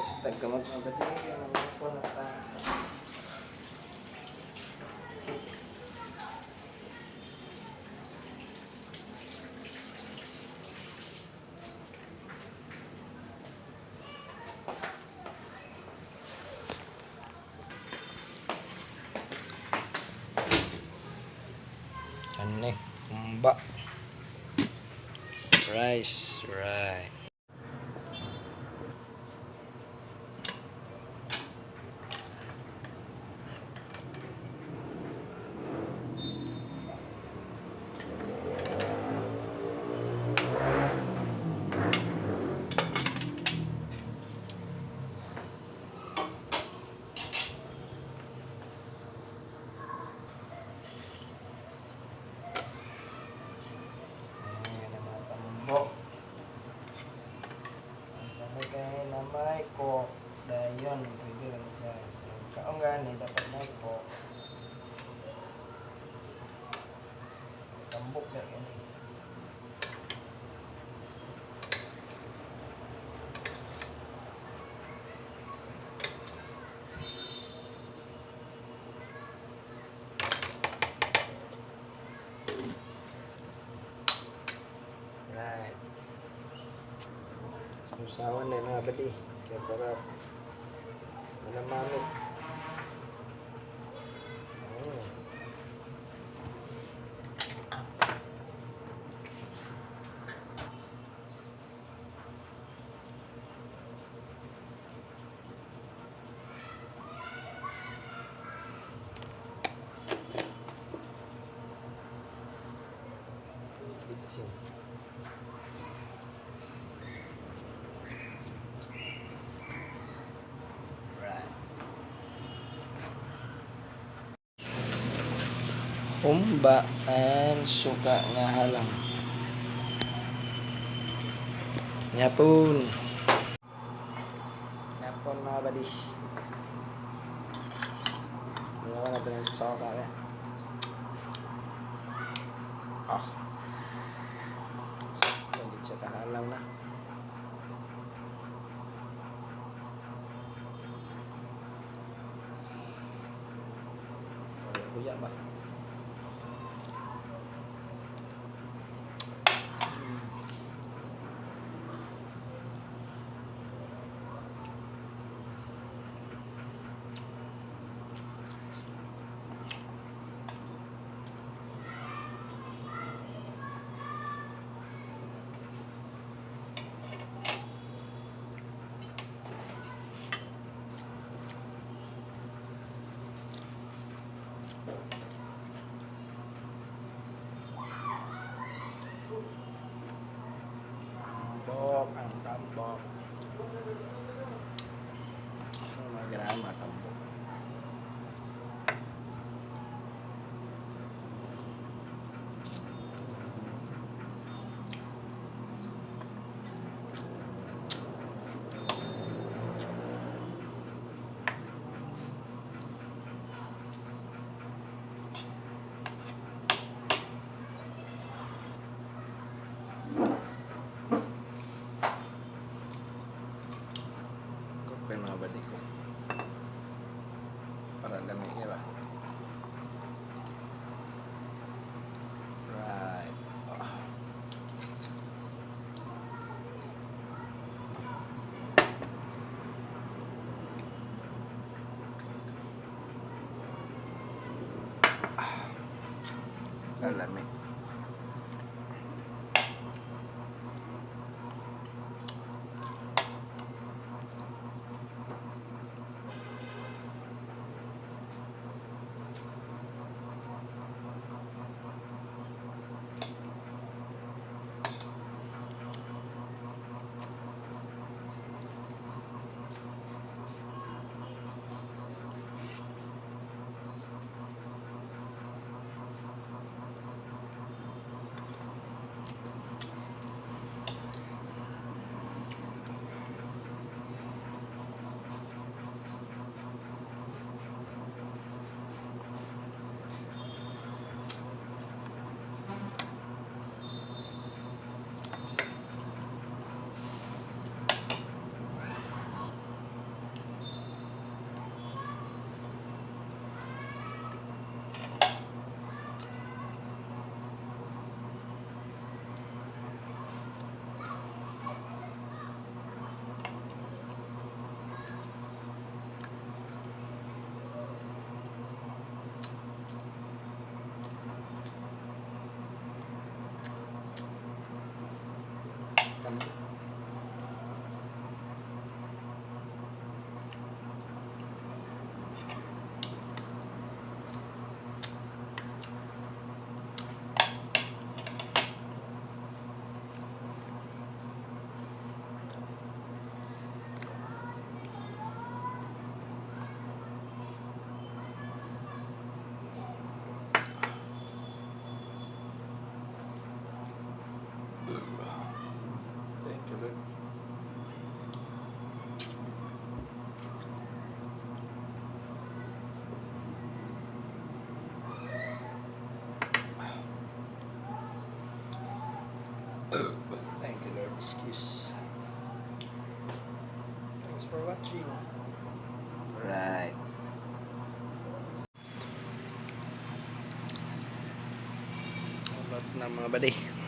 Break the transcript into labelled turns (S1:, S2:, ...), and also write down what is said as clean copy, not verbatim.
S1: Sa tagkamot, mga badi, kaya mga na ta. Ano eh, humba. Rice, right. Ayan ang mga tambok. Ang dami kay na may coke. Dayon, pwede lang siya. So, kaong gani, dapat may coke. Tambok na yun. Right. Susawan na yung mga bali. Kaya para wala mamit. Oh. Bitsin. Right. Humba and suka nga halang. Nyapon. Nyapon, mga badi. Ano natin ang suka eh. Ah. Hindi siya kahalang na. Kuya ba? Tambok, ang tambok. Ang mga ganahan mga tambok. Kape, mga badi ko. Para lamig niya ba? Right. Ah. Ah. Lalamig. You, Lord. Thank you, Lord. Excuse. Thanks for watching.
S2: Right.
S1: About na, mga buddy.